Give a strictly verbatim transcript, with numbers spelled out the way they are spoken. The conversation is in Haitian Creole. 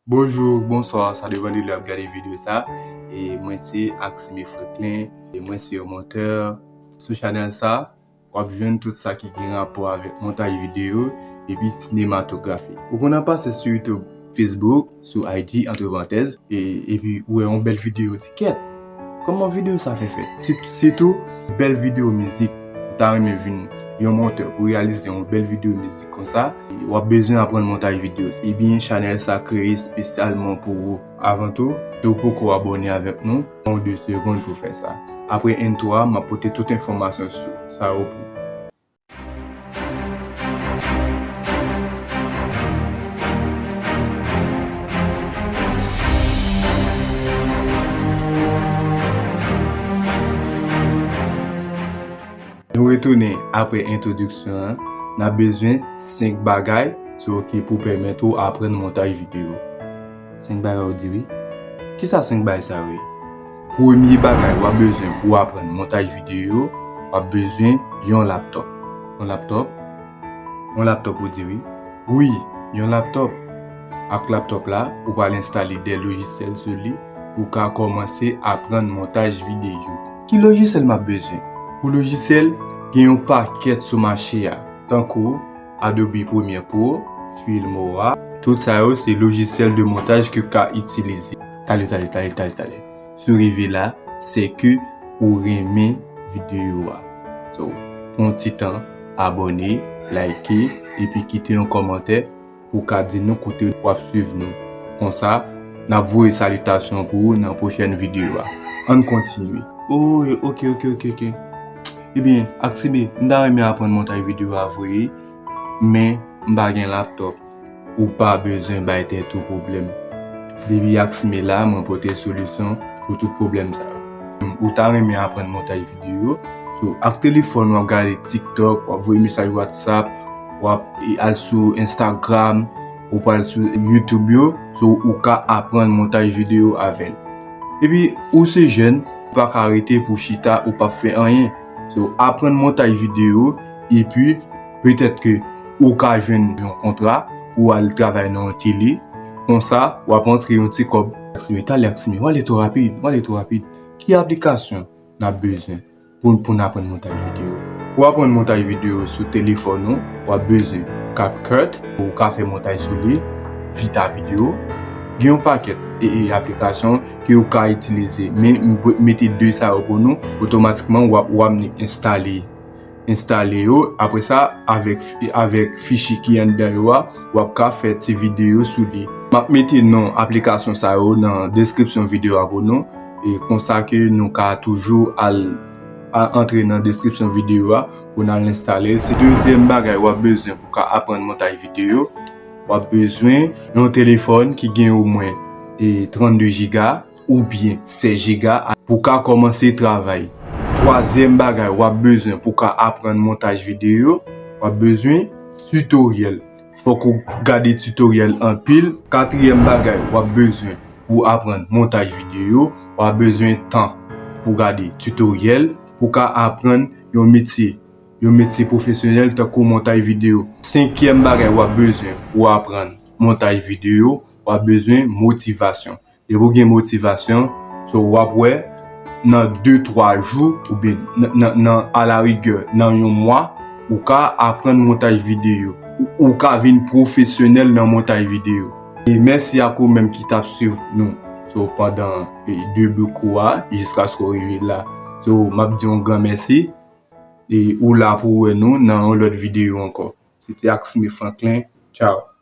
Bonjou, bonswa, sa depann de lè w ap gade videyo sa. E mwen se Axime Franklin, e mwen se yon montè. Sou chanèl sa, w ap jwenn tout sa ki gen rapò avèk montaj videyo epi sinematografi. Ou konn ap pase sou YouTube, Facebook, sou I G, antre parantèz, e, epi ou wè yon bèl videyo, ou di, "Kèt, kòman videyo sa fè fèt?" Si-, sitou, bèl videyo mizik. Ou ta renmen vin yon montè pou reyalize yon bèl videyo mizik konsa, w ap bezwen aprann montaj videyo. Ebyen, chanèl sa kreye espesyalman pou ou. Avan tou, si w poko abòne avèk nou, pran de segonn pou fè sa. Apre entwo a, m ap pote tout enfòmasyon sou sa yo pou ou. Nou retounen apre entwodiksyon an. N ap bezwen senk bagay, so, ki pou pèmèt ou aprann montaj videyo. Senk bagay ou di wi. Kisa senk bagay sa yo ye? Premye bagay w ap bezwen pou w aprann montaj videyo, w ap bezwen yon laptòp. Yon laptòp? Yon laptòp ou di wi. Wi, yon laptòp. Ak laptòp la, ou pral enstale de lojisyèl sou li pou w ka kòmanse aprann montaj videyo. Ki lojisyèl m ap bezwen? Pou lojisyèl, gen yon pakèt sou mache a, tankou Adobe Premiere Pro, Filmora. Tout sa yo se lojisyèl de montaj ke w ka itilize. Tale, tale, tale, tale, tale. Si w rive la, se ke ou renmen videyo a. So, pran ti tan, abòne, like, epi kite yon kòmantè pou w ka di nou kote w ap swiv nou. Konsa, n ap voye salitasyon pou ou nan pwochèn videyo a. Ann kontinye. Oh, ok, ok, ok, ok. Ebyen, Axime, m ta renmen aprann montaj videyo a vre, men m pa gen laptòp. Ou pa bezwen bay tèt ou pwoblèm. Depi Axime la, mwen pote solisyon pou tout pwoblèm sa yo. Ou ta renmen aprann montaj videyo? So, ak telefòn, w ap gade TikTok, w ap voye mesaj WhatsApp, w ap, e, al sou Instagram, ou pral sou YouTube yo, so, ou ka aprann montaj videyo avè l. Epi, ou se jèn, ou pa ka rete pou chita, ou p ap fè anyen. So, aprann montaj videyo, epi petèt ke ou ka jwenn yon kontra pou al travay nan yon tele. Konsa, w ap antre yon ti kòb. Axime, talè Axime, w ale twò rapid, w ale twò rapid. Ki aplikasyon n ap bezwen pou, pou n aprann montaj videyo? Pou aprann montaj videyo sou telefòn ou, w ap bezwen CapCut, ou ka fè montaj sou li, Vita Video. Gen yon pakèt e, e aplikasyon ke ou ka itilize, men m p-, mete de sa yo pou nou, otomatikman w ap, w ap nik enstale, enstale yo. Apre sa, avèk, avèk fichye ki anndan yo a, w ap ka fè ti videyo sou li. M ap mete non aplikasyon sa yo nan deskripsyon videyo a pou nou, e konsa ke nou ka toujou al, a, antre nan deskripsyon videyo a pou n al enstale. Se dezyèm bagay w ap bezwen pou w ka aprann montaj videyo. W ap bezwen yon telefòn ki gen omwen, e, trannde jiga oubyen sèz jiga pou w ka kòmanse travay. Twazyèm bagay w ap bezwen pou w ka aprann montaj videyo, w ap bezwen titoryèl. Fòk ou gade titoryèl anpil. Katriyèm bagay w ap bezwen pou w aprann montaj videyo, w ap bezwen tan pou w gade titoryèl, pou w ka aprann yon metye, yon metye pwofesyonèl tankou montaj videyo. Senkyèm bagay w ap bezwen pou w aprann montaj videyo, w ap bezwen motivasyon. Depi w gen motivasyon, so w ap wè nan de, twa jou, oubyen nan, nan, nan, alarigè, nan yon mwa, ou ka aprann montaj videyo. Ou, ou ka vin pwofesyonèl nan montaj videyo. E mèsi ak ou menm ki t ap swiv nou. So, pandan, e, debi kou a, jiskaske w rive la. So, m ap di yon gran mèsi. E ou la pou wè nou nan yon lòt videyo ankò. Se te Axime Franklin. Tchao.